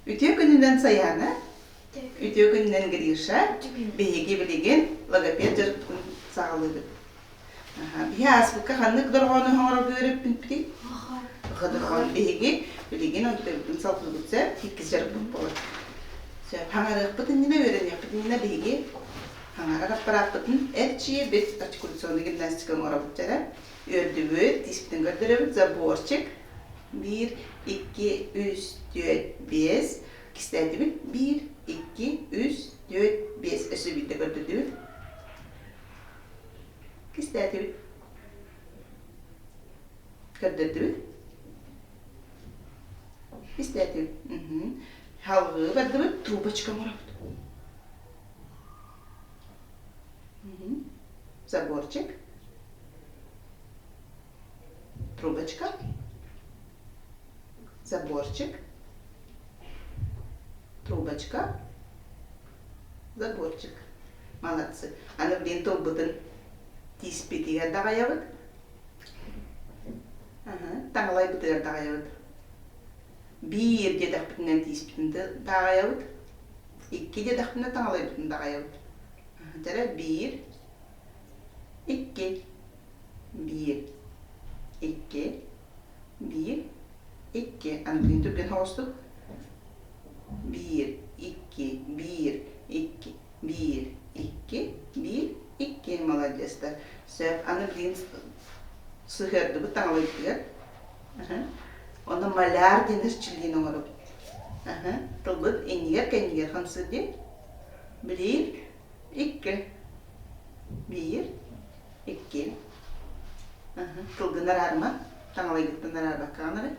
Үтүө күнүнэн Сайаана, үтүө күнүнэн Гриша. Биһиги билигин логопед дьарыкпытын саҕалыыбыт. Биһи ааспыкка ханнык дорҕоону оҥорорго үөрэппиппитий? Дорҕоон биһиги билигин онтуйбутун салгыыбыт сөп, иккис дьарыкпыт буолар. Сөп, хаҥарыахпыт иннинэ, үөрэниэхпит иннинэ биһиги хаҥарар аппарааппытын эрчийэбит, артикуляционнай гимнастика оҥоробут эрэ. Үөрдүбүт, тииспитин көрдөрөбүт, заборчик, Биир, икки, үс, түөрт, биэс. Кистээтибит. Биир, икки, үс, түөрт, биэс. Өссө биирдэ көрдөрдүбүт. Кистээтибит. Көрдөрдүбүт. Кистээтибит. Халҕыы бардыбыт, трубочка оҥоробут. Заборчик. Трубочка, заборчик, трубочка, заборчик. Молодцы. Аны билин тылбытын тииспитигэр даҕайабыт. Таҥалайбытыгар даҕайабыт. Биир диэтэхпитинэн тииспитин даҕайабыт. Икки диэтэхпитинэ таҥалайбытын даҕайабыт. Дьэ биир, икки, биир, икки, биир, икки. Аны түргэн соҕустук. Биир, икки, биир, икки, биир, икки, биир, икки. Маладьыастар. Сөп. Аны билигин сыһыардыбыт таҥалайбытыгар. Онно маляр диэн эрчиллиини оҥоробут. Тылбыт иннигэр-кэннигэр хамсыыр диэн. Биир, икки. Биир, икки. Тылгын араарыма, таҥалайгыттан араарбаккаҕын эрэ.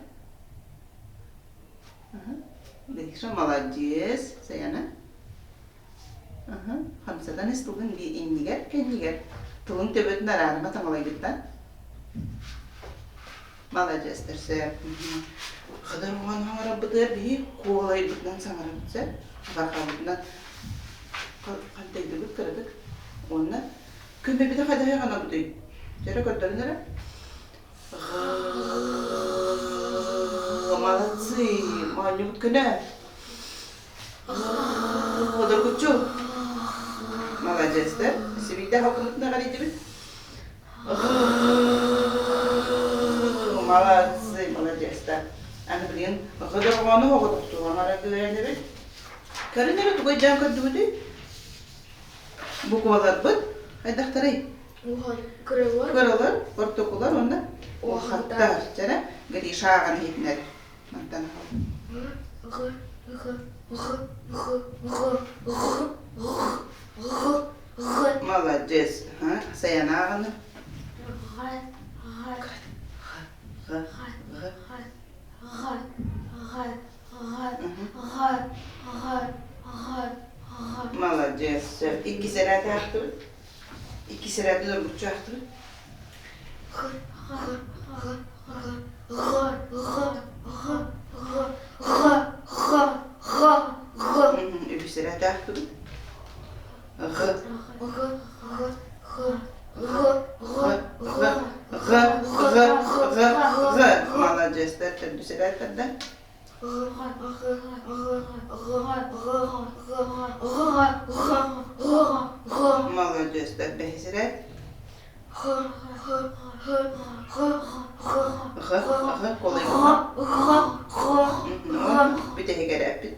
Гриша маладьыас, Саяна. Хамсатан ис тылгын иннигэр, кэннигэр. Тылын төбөтүн араарыма таҥалайгыттан. Маладьыастар сөп. Хыдыр уҥан саҥарарбытыгар биһи куолайбытынан саҥарабыт сөп. Барҕабытынан хантайдыбыт кыратык. Уонна күнбэбитэ хайдаһай гынабытый? Дьэрэ көрдөрүн эрэ. Молодцы! Моонньубут көнө. Доргуччу. Маладьыастар. Сибийдэ халкымытын аҕарыйдыбыт. Молодцы, молодецтар. Аны билигин дорҕоону оҕотохтуган арагыайаныбыт. Көрүн эрэ тугу өйдөөн көрдүгүтүй? Букваларбыт хайдахтарый? Кыралар. Кыралар, ортокулар уонна улахаттар. Чэрэ, Гриша ааҕан иһитинэр. Мантан Г, Г, Г, Г, Г, Г, Г, Г, Г. Молодец. Сайана ааҕаны. Г, Г, Г, Г, Г. Г, Г, Г, Г, Г, Г, Г. Молодец. Иккис эрээти аахтыбыт. Иккис эрээти доргуччу аахтыбыт. Г, Г, Г, Г, Г, Г, Г, Г, Г, Г, Г. Үһүс эрээти аахтыбыт. Г, Г, Г, Г, Г, Г, Г, Г, Г, Г, Г. Маладьыастар, төрдүс эрээттэрдэ. Маладьыастар, бэһис эрээт. Г, Г, колай Бүтэһик эрээппит.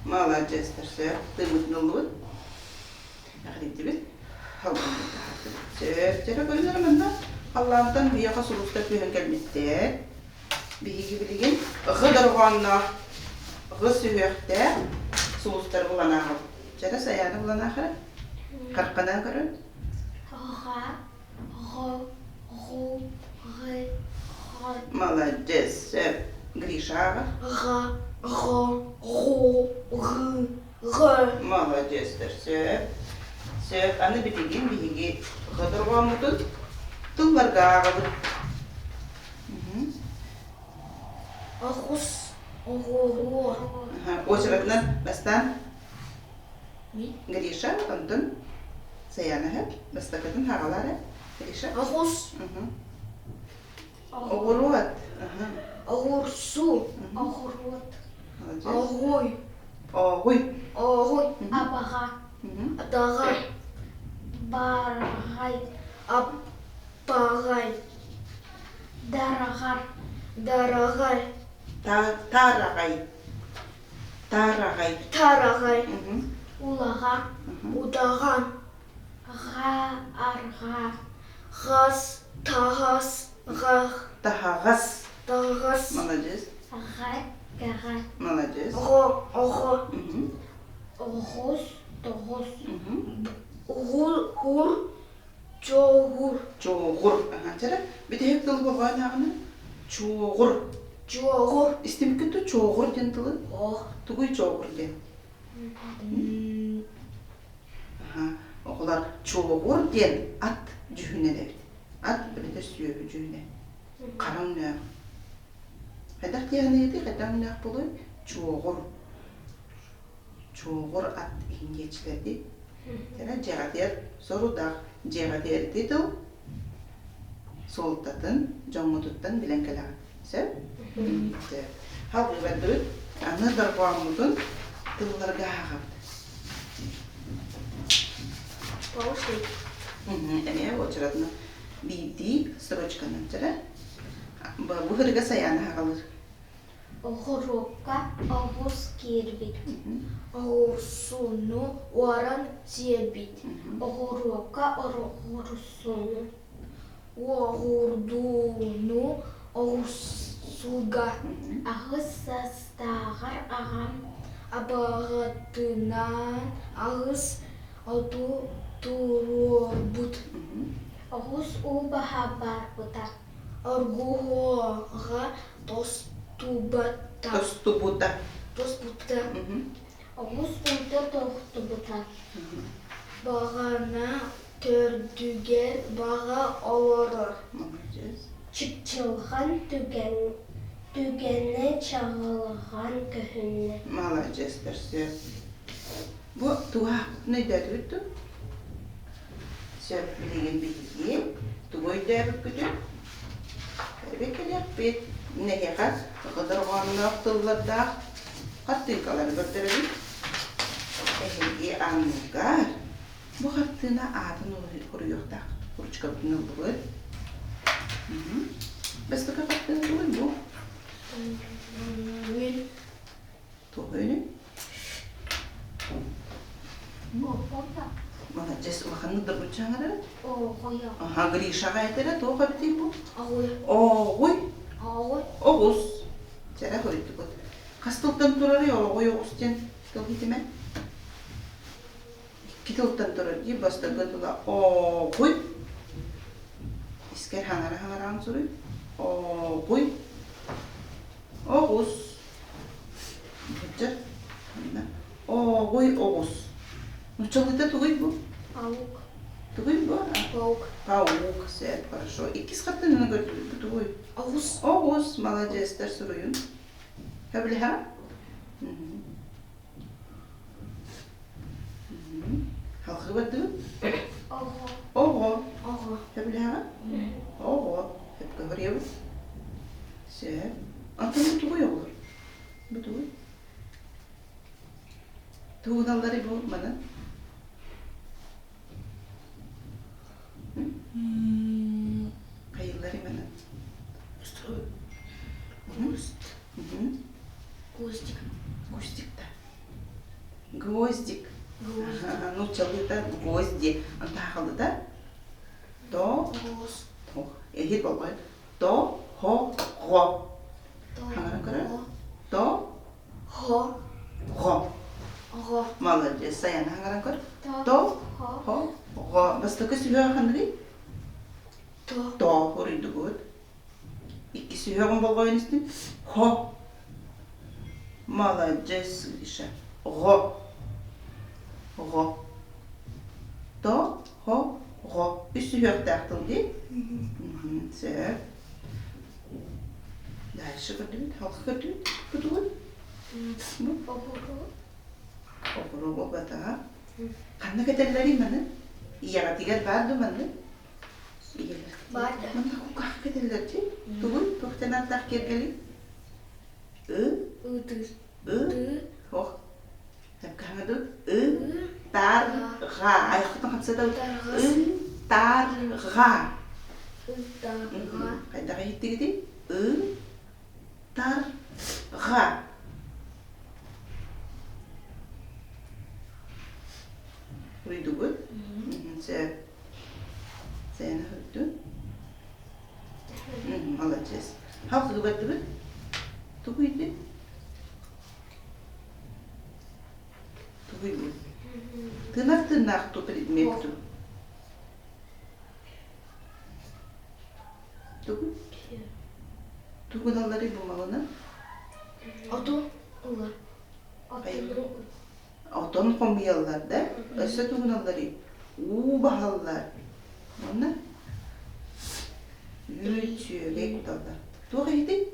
Маладьыастар, сөп. Тыыммытын ыллыбыт. Эҕирийдибит. Халлаанын таһаардыбыт. Сөп. Дьэ, көрүнэр манна халлаантан биһиэхэ сулустар түһэн кэлбиттэр. Биһиги билигин ҕы дорҕоонноох, ҕы сүһүөхтээх сулустары булан ааҕабыт. Чэрэ Сайаана булан аахара. Харахханан көрөн. Ҕа, ҕо, ҕу, ҕы, ҕо. Маладьыас. Сөп. Гриша ааҕар. Ҕа, ҕо, ҕу, ҕы, ҕы. Маладьыастар. Сөп. Сөп. Аны билигин биһиги ҕы дорҕооммутун тылларга ааҕабыт. Оҕус, оҕуруо. Очередынан бастаан Гриша, онтон. Саяна сөп. Бастакытын хаҕалаар ээ. Гриша. Оҕус. Оҕуруот. Оҕурсу. Оҕуруот. Оҕуй. Оҕуй. Оҕуй. Абаҕа. Адаҕа. Барҕай. Аппаҕай. Дараҕар. Дараҕай. Тараҕай. Тараҕай. Тараҕай. Улаҕа. Удаҕан. Ҕа арҕаа. Ҕас таһас ҕах. Таһаҕас. Таһаҕас. Молодец. Ҕа гаҕа. Молодец. Оҕо оҕо. Оҕус тоҕус. Угул ур чоҕур. Чоҕур. Аха, бүтэһик тыл болҕойон ааҕына чоҕур. Чоҕур. Истибиккит ту чоҕур диэн тылы? Тугуй чоҕур диэн? Оҕолор чуоҕур диэн ат дьүһүнэ эбит. Ат эбэтэр сүөһү дьүһүнэ. Хара өҥнөөх. Хайдах диэхиниһити хайдах өҥнөөх буолуой? Чуоҕур. Чуоҕур ат иһин диэччилэр дии. Кэрэ дьиэҕитигэр сорудах, дьиэҕитигэр ити тыл суолтатын дьоҥҥутуттан билэн кэлэҕит. Сөп? Сөп. Халгыы бардыбыт. Аны дорҕооммутун тылларга ааҕабыт. Эмиэ уочаратынан биирдии строчканан дьара. Бу ырыга Сайаана аҕалыр. Оҕуруокка оҕус киирбит. Оҕурсуну уоран сиэбит. Оҕуруокка оҕурсуну Уоҕурдууну оҕурсуга Аҕыс саастааҕар аҕам Абаҕатынаан аҕыс оту туруорбут. Оҕус уу баһа барбыта. Оргуһуоҕа тостубата. Тостубута. Тостубута. Оҕус уута тохтубута. Баҕана төрдүгэр баҕа олорор. Чыпчылҕан түгэн, түгэнэ чаҕылҕан көһүннэ. Маладьыастар сөп. Бу туһаахпытын өйдөөтүгүт дуо? Сөп, билигин биһиги тугу өйдөөбүккүтүн эбэкэлиэхпит. Нэһиэхэ дорҕоонноох тыллардаах хартыынкалары көрдөрөбүт. Эһиги анныгар бу хартыына аатын уруйуохтаах ручкабытын ыллыбыт. Бастакы хартыына тугуй бу? Туох үөнүй? Маладьыас, улаханнык доргуччу аҥарара. Оҕуйа. Аха, Гришаҕа этэрэ туох эбитий бу? Оҕуй. Оҕуй. Оҕуй. Оҕус. Чэрэ хоруйдубут. Хас тылтан турарый оҕуй оҕус диэн тыл итимэ? Икки тылтан турар дии. Бастакы тыла оҕуй. Искэр хаҥара-хаҥараан суруй. Оҕуй. Оҕус. Дьэ, Оҕуй оҕус. Нуччалыыта тугуй бу? Паук. Тугуй бу? Паук. Паук, сөп, хорошо. Иккис хартыынаны көрдүбүт бу тугуй? Оҕус. Оҕус, маладьыастар суруйун. Сөбүлэһэҕин? Халҕыы бардыбыт? Оҕо. Оҕо. Оҕо. Сөбүлэһэҕин? Оҕо. Сөпкө хоруйабыт. Сөп. Антон бу тугуй оҕолор? Бу тугуй? Тугуналлары бу маны? Хайыллары маны? Куст. Кустик. Кустик-то. Гвоздик. Нууччалыыта гвозди. Антахалыта то. Эһир болҕой. То, хо, го. Хаҥара көрөр. То, Хо. Го. Го. Молодец. Саяна хаҥаран көр. То, хо, го. Бастакы сүһүөҕэ ханныгый? То. То уруйдугут. Икки сүһүөҕүн болҕойон истин. Хо. Молодец, Гриша. Го. Го. То, хо, го. Үс сүһүөхтээх тыл дии. Сөп. Дальше көрдүбүт. Халқы көрдүбүт. Бу Бу. Оҕуруо буолбатаҕа. Ханна кэтэллэрий маны? Ийэҕитигэр баар ду маннык? Ийэлэр. Баар да. Манна кукаах кэтэллэр дии. Тугуй? Туох диэн ааттаах киэргэлий? Ы? Ытыы. Ы? Ты. Ох. Тэпкэһэҥэ ду? Ы? Тар. Ҕа. Айаххытын хамсатабыт. Тарҕас. Ы? Тар. Ҕа. Ытарҕа. Хайдах иһиттигитий? Ы? Тар. Ҕа. Уйдубут. Сөп. Сен үрдүн. Молодец. Халкы баттыбыт. Тугу ити? Тугу ити? Тынар тыыннаах ту предмет ту. Тугу? Тугуналлары бумалына? Оту ылар. Отон хомуйаллар да, өссө тугуналларый? Уу баһаллар. Уонна үүт сүөгэй куталлар. Туох иһитий?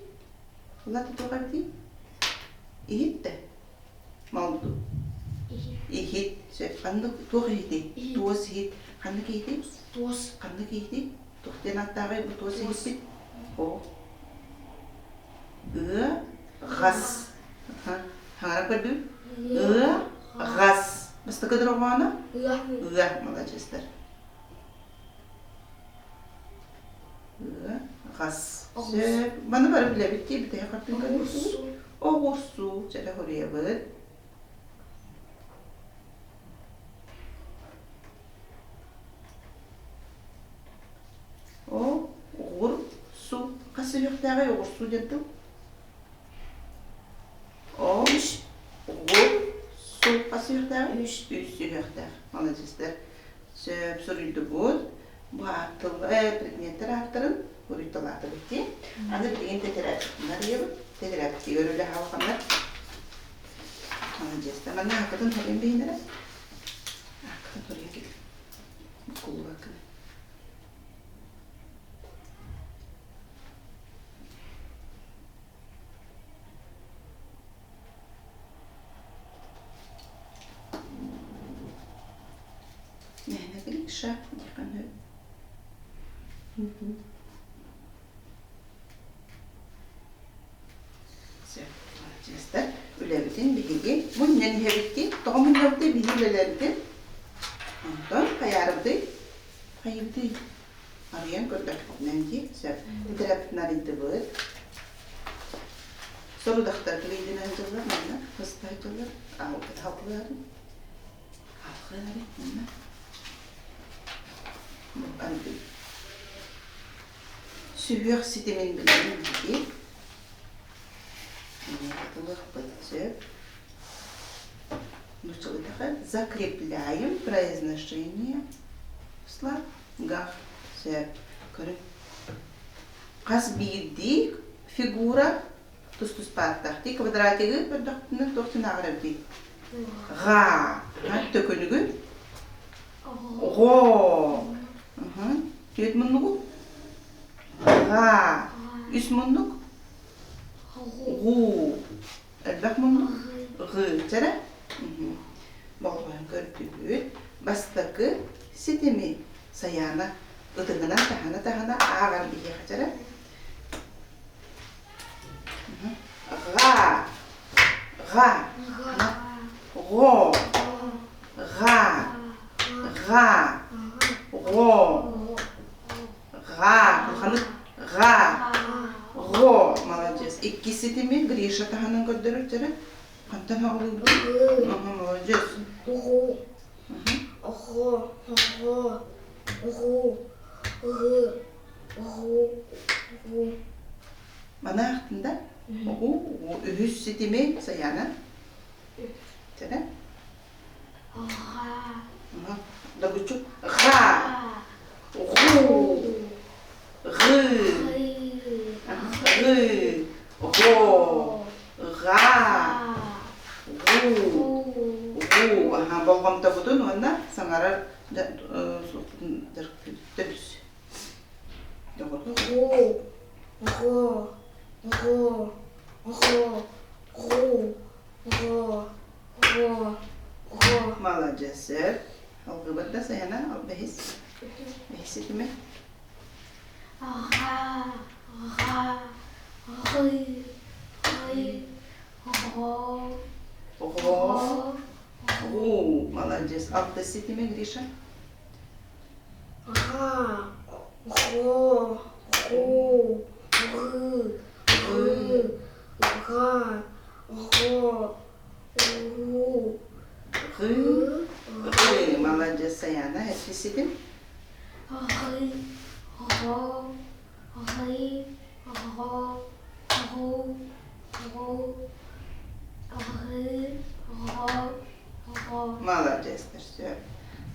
Улата туох эбитий? Иһит да? Малду. Иһит. Сөп. Ханнык туох иһитий? Туос иһит. Ханнык иһитий? Туос. Ханнык иһитий? Туох диэн ааттааҕый бу туос иһиппит? О. Ыа. Ҕас. Хаҥара көрдүм. Ыа, ҕас. Бастакы дорҕооно? Ыа. Ыа, маладьыастар. Ыа, ҕас. Сөп. Маны бары билэбит дии, бүтэһик хартыыҥка Оҕурсуу. Чэ, хоруйабыт. О, оҕурсу. Хас сүһүөхтээҕий оҕурсуу диэн тыл? Үс, угу, су хас сүһүөхтээх? Үс сүһүөхтээх. Маладьыастар. Сөп суруйдубут. Бу тыл предметтэр ааттарын уруйталаатыбыт дии. Аны билигин тэтэрээппитин арыйабыт. Тэтэрээппитигэр үлэ халҕанар. Маладьыастар. Манна ааккытын хоруйан биһинэрэ. Ааккытын хоруйан кэлин. Буккуллубаккын. Мээнэ Гриша диэххэ Сөп. Маладьыастар. Үлэбитин биһиги мунньан иһэбит дии. Тоҕо мунньабытый биһиги үлэлэрбитин? Онтон хайаарыбытый? Хайыыбытый? Арыйан көрдөхпүтүнэн дии, сөп. Тэтэрээппитин арыйдыбыт. Сорудахтар килийдинэн дьыллар манна, хыстай дьыллар, халкылаарын. Халкылаары манна. Арыйдым. Сүһүөх ситимин билэн биһиги. Ылыахпыт сөп. Закрепляем произношение в слогах. Сөп. Көрүҥ. Хас биирдии фигура тус-туспааттаах. Ти квадратигы көрдөхпүнэ туох түнааҕар эбитий? Ҕа. Төкүнүгү? Ҕо. Түөрт муннугу? Ҕа. Үс муннук? Гу. Элбэх муннук ҕыычара болҕойон көрдүбүт. Бастакы ситими Сайаана ытыһынан таһына-таһына ааҕар биһиэхэ чэрэ. Ҕа, ҕа, ҕо, ҕа, ҕа, ҕо, Ҕа, улаханнык ҕа, ҕо, молодец. Иккис ситими Гриша таһынан көрдөрөр дьэрэ. Хантан оҕолуйбут? Ага, молодец. Оҕо, оҕо, оҕо, оҕо, ҕы, оҕо, оҕо. Маны аахтын да? Оҕу, оҕу. Үһүс ситими Саяна. Дьэрэ. Ҕа. Догуччу ҕа, ҕу, ҕы, ҕы, ҕо, ҕа, ҕу, ҕу. Аха, болҕомтобутун уонна саҥарар суохпутун дьарыктыыбыт. Ҕу, ҕо, ҕо, ҕо, ҕу, ҕо, Маладьыас, сөп. Алгыбыт да сайына албэһи. ситимэ. Ҕа, ҕа, ҕы, ҕы, ҕо, Ҕо, Гу, молодец. Алтыс ситимэ, Гриша. Ҕа, ҕо, ҕу, ҕы, ҕы, ҕа, ҕо, ҕу, Ҕы, ҕы, молодец, Саяна. Эти ситим. Ҕы, ҕо, ҕы, ҕо, ҕу, ҕу, ҕы, ҕо, ҕо. Молодецтар, сөп.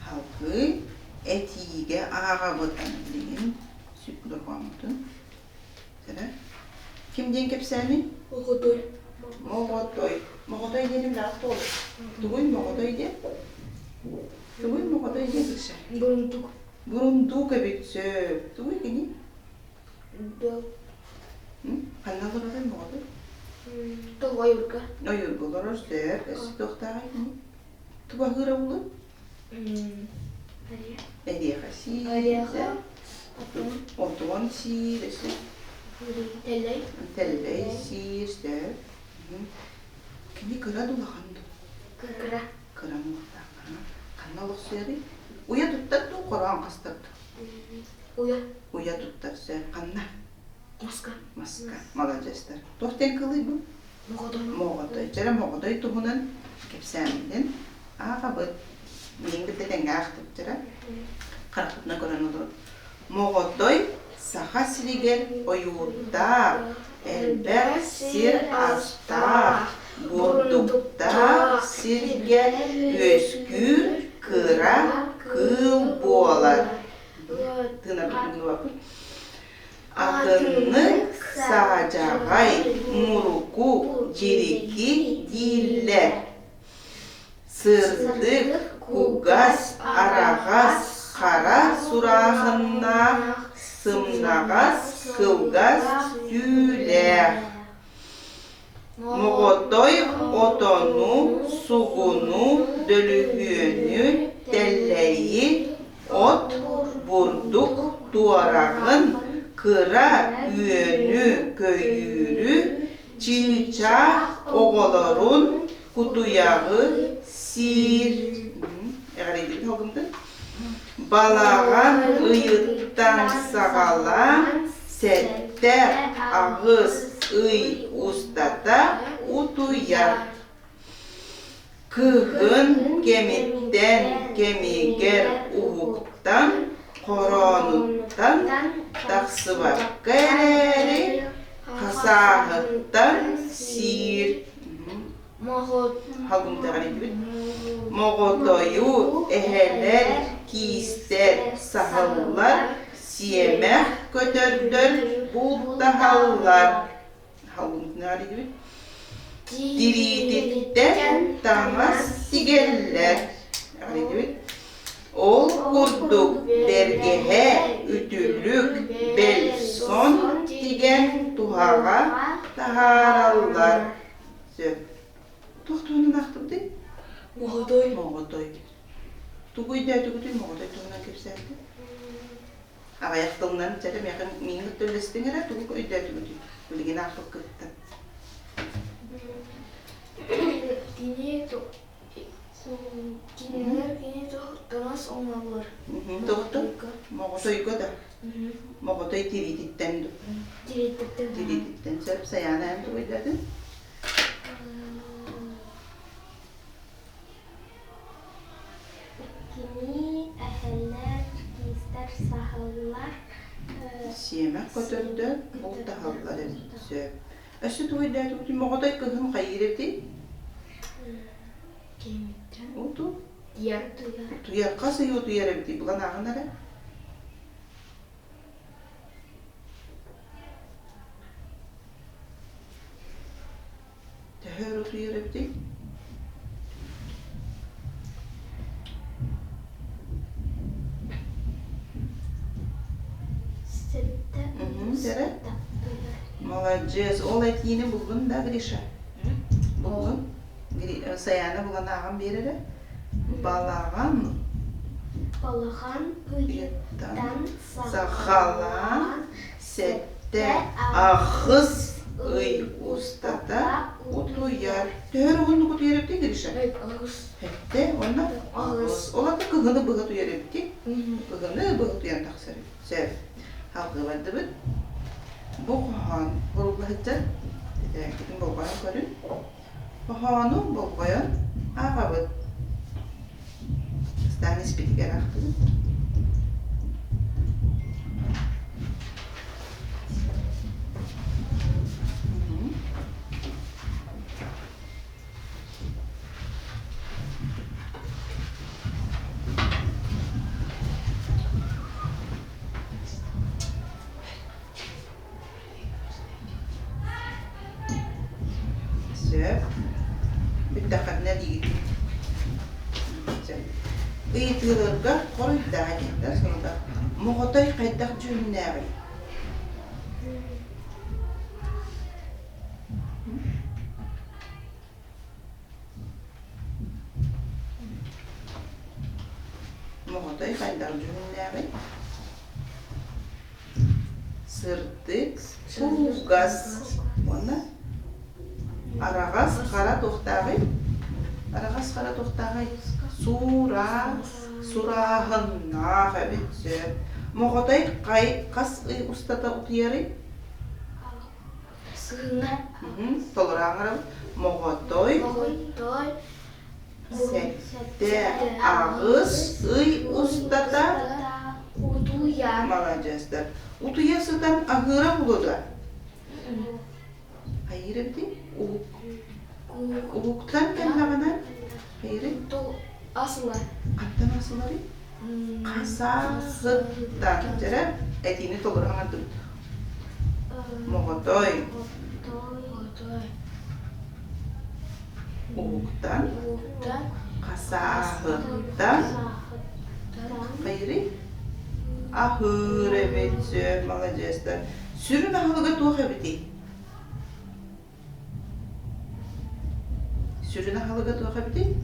Халгыы этиигэ ааҕабыт аны билигин сүп дорҕооммутун. Ким диэн кэпсээний? Моҕотой. Моҕотой. Моҕотой диэн билэҕит дуо? Тугуй моҕотой диэн? Тугуй моҕотой диэн Гриша? Бурундук. Бурундук эбит сөп. Тугуй кини? Ханна олоророй моҕотой? Тоҕо ойуурга. Ойуурга олорор сөп. Өссө туохтааҕый кини? Тугу аһыыра буолуой? Эриэхэ сиир. Эриэхэ. Отон сиир өссө. Тэллэй. Тэллэй сиир сөп. Кини кыра да улахан дуу? Кыра. Кыра муохтаах. Ханна олохсуйарый? Уйа туттар дуу, хороон хастар дуу? Уйа. Уйа туттар сөп. Ханна? Маска. Маска. Маладьыастар. Туох диэн кылый бу? Моҕотой. Моҕотой. Дьэрэ моҕотой туһунан кэпсээммитин ааҕабыт. Миигин кытта тэҥҥэ аахтыбыттара. Харахпытынан көрөн олорон. Моҕотой Саха сиригэр ойуурдаах, элбэх сир астаах, бурдуктаах сиргэ үөскүүр кыра кыыл буолар. Тыынарбытын умнубаппыт. Атыннык саадьаҕай, муруку, дьирики дииллэр. Сырдык, кугас, араҕас, хара сурааһыннаах, сымнаҕас, кылгас түүлээх. Моҕотой отону, сугуну, дөлүһүөнү, тэллэйи, от, бурдук туораҕын, кыра үөнү-көйүүрү, чыычаах оҕолорун кутуйаҕы сиир. Эҕэрийдибит хоһугунтан. Балаҕан ыйыттан саҕалаан 7-8 ый устата утуйар. Кыһын кэмиттэн кэмигэр уһуктан, хороонуттан тахсыбакка эрээри, хасааһыттан сиир. Моҕотойу эһэлэр, киистэр, саһыллар, сиэмэх көтөрдөр бултаһаллар. Тириититтэн таҥас тигэллэр. Ол курдук бэргэһэ, үтүлүк, бэл сон тигэн туһаҕа таһаараллар. Сөп. Туох туһунан аахтыбытый? Моҕотой. Моҕотой. Тугу өйдөөтүгүтүй моҕотой туһунан кэпсээтэ? Аҕыйах тылынан чэрэ миэхэ миигин кытта үллэстиҥ эрэ тугу өйдөөтүгүтүй? Билигин аахпыккыттан. Кини кинилэр кини таҥас оҥороллор. Тоҕото? Моҕотойго да? Моҕотой тириититтэн ду? Тириититтэн. Тириититтэн сөп. Сайаана эн тугу өйдөөтүҥ? Кини эһэлэр, киистэр саһыллар. Сиэмэх көтөрдө бултаһаллар эбит сөп. Өссө тугу өйдөөтүгүт? Моҕотой кыһын хайыыр эбитий? Кимиттэн? Уту? Утуйар. Утуйар. Хас ый утуйар эбитий? Булан ааҕын эрэ. Төһө өр утуйар эбитий? Сэттэ Сэрэ? Маладьыас. Ол этиини буллун да, Гриша? Буллун? Сайаана булан ааҕан биэр эрэ. Балаҕан. Балаҕан Ыйыттан ыйыттан саҕалаан саҕалаан сэттэ сэттэ аҕыс аҕыс ый ый устата устата утуйар. утуйар. Төһө уһуннук утуйар эбитий, Гриша? Аҕыс. Сэттэ уонна Аҕыс. аҕыс. Ол ата кыһыны быһа утуйар эбитий? Кыһыны быһа утуйан тахсар эбит. Сөп. Салгыы бардыбыт. Бу хоһоон уруулаһыттан тэтэрээккитин болҕойон көрүн. Хоһоону болҕойон ааҕабыт. Ыстаан испитигэр аахтыбыт. Сөп. Бүттэххитинэ диигит. Сөп. Ыйытыыларга хоруйдаа диэхтэр сорута. Моҕотой хайдах дьүһүннээҕий? Моҕотой хайдах дьүһүннээҕий? Сырдык, кугас уонна араҕас хара туохтааҕый? Араҕас хара туохтааҕый? Суура, сурааһыннаах эбит сөп. Моҕотой хай хас ый устата утуйарый? Сыһына. Толору аҥарабыт. Моҕотой. Моҕотой. Сэттэ, аҕыс ый устата утуйар. Маладьыастар. Утуйа сытан аһыыра булута. Хайыыр эбитий? Уһук. Уһуктан кэллэҕинэ хайыырый? Асылар. Хантан асыларый? Хасаасыттан. Дьэрэ, этиини толору аҥардыбыт. Моҕотой. Уһуктан. Хасааһыттан. Хайырый? Аһыыр эбит, сөп, маладьыастар. Сүрүн аһылыга туох эбитий? Сүрүн аһылыга туох эбитий?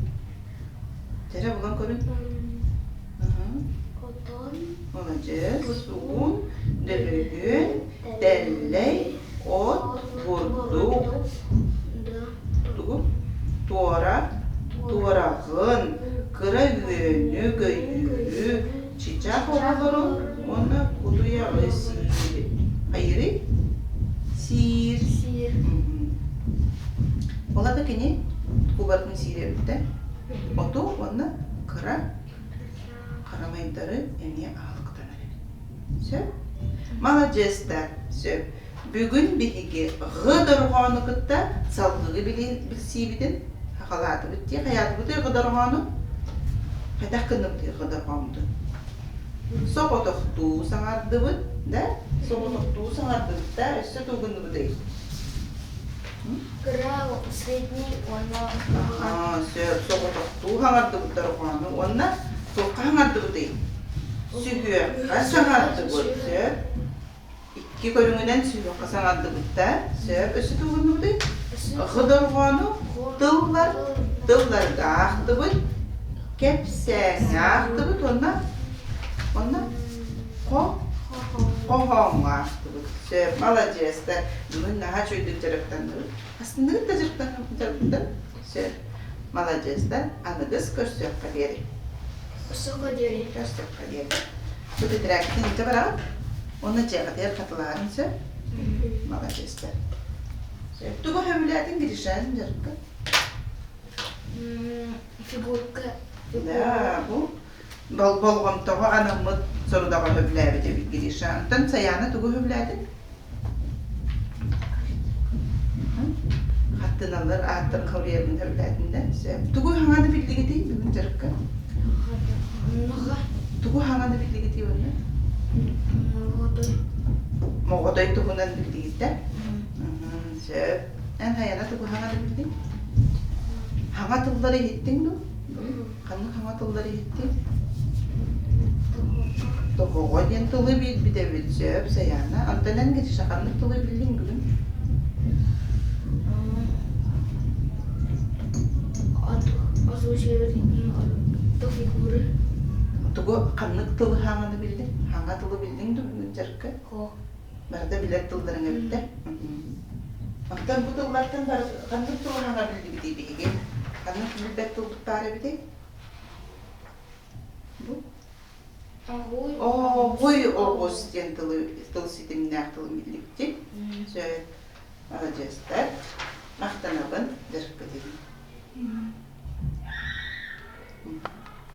Тэрэ булан көрүн. Отон. Маладьыас, сугун, дөлүһүөн, тэллэй, от, бурдук. Тугу? Туора, туораҕын, кыра үөнү, көйүүрү, чычах оҕолору уонна кутуйаҕы сиир. Хайыырый? Сиир. Сиир. Ол ата кини кубатын сиир эбиттэ. Оту уонна кыра харамайдары эмиэ аһылыктанар эбит. Сөп? Маладьыастар, сөп. Бүгүн биһиги ҕ дорҕоону кытта салгыы билсиибитин саҕалаатыбыт дии. Хайаатыбытый ҕ дорҕоону? Хайдах гынныбытый ҕ дорҕооммутун? Соҕотохтуу саҥардыбыт да? Соҕотохтуу саҥардыбыт да? Өссө тугу гынныбытый? Кыра, средний уонна Аа, сөп. Соҕотохтуу саҥардыбыт дорҕоону уонна туохха саҥардыбытый? Сүһүөххэ саҥардыбыт, сөп. Икки көрүҥүнэн сүһүөххэ саҥардыбыт да, сөп. Өссө тугу гынныбытый? Х дорҕоону тыллар тылларга аахтыбыт, кэпсээҥҥэ аахтыбыт уонна уонна хо хоһооҥҥо аахтыбыт. Сөп, маладьыастар. Бүгүн наһаа үчүгэйдик дьарыктанныбыт. Астынныгыт да дьарыктанныбыт? Сөп. Маладьыастар. Аныгыс көрсүөххэ диэри. Көрсүөххэ диэри. Көрсүөххэ диэри. Бу тэтэрээккитин илдьэ бараҕыт. Уонна дьиэҕитигэр хатылаһарын сөп. Маладьыастар. Сөп. Тугу сөбүлээтиҥ Гришан дьарыкка? Фигурка. Да, бу болҕомтоҕо анаммыт сорудаҕы сөбүлээбит эбит Гриша. Онтон Саяна тугу сөбүлээтиҥ? Хаттыналар ааттарын халыйарбын сөбүлээтим да. Сөп. Тугу хаҥаны биллигитий бүгүн дьарыкка? Тугу хаҥаны биллигитий уонна? Моҕотой. Моҕотой туһунан биллигит да? Сөп. Эн Саяна тугу хаҥаны биллиҥ? Хаҥа тыллары иһиттиҥ дуу? Ханнык хаҥа тыллары иһиттиҥ? Тоһоҕо диэн тылы билбит эбит сөп, Сайаана. Онтон эн Гриша ханнык тылы биллиҥ бүгүн? Озвучивать до фигуры. Тугу ханнык тылы хаҥаны биллиҥ? Хаҥа тылы биллиҥ дуу бүгүн дьарыкка? Барыта билэр тылларыҥ эбиттэр. Оттон бу тыллартан ханнык тылы хаҥа биллибитий биһиги? Ханнык билбэт тылбыт баар эбитий? Бу? Оҕуй оҕус диэн тылы тыл ситимнээх тылы биллибитий. Сөп. Маладьыастар. Махтанабын дьарыккытын.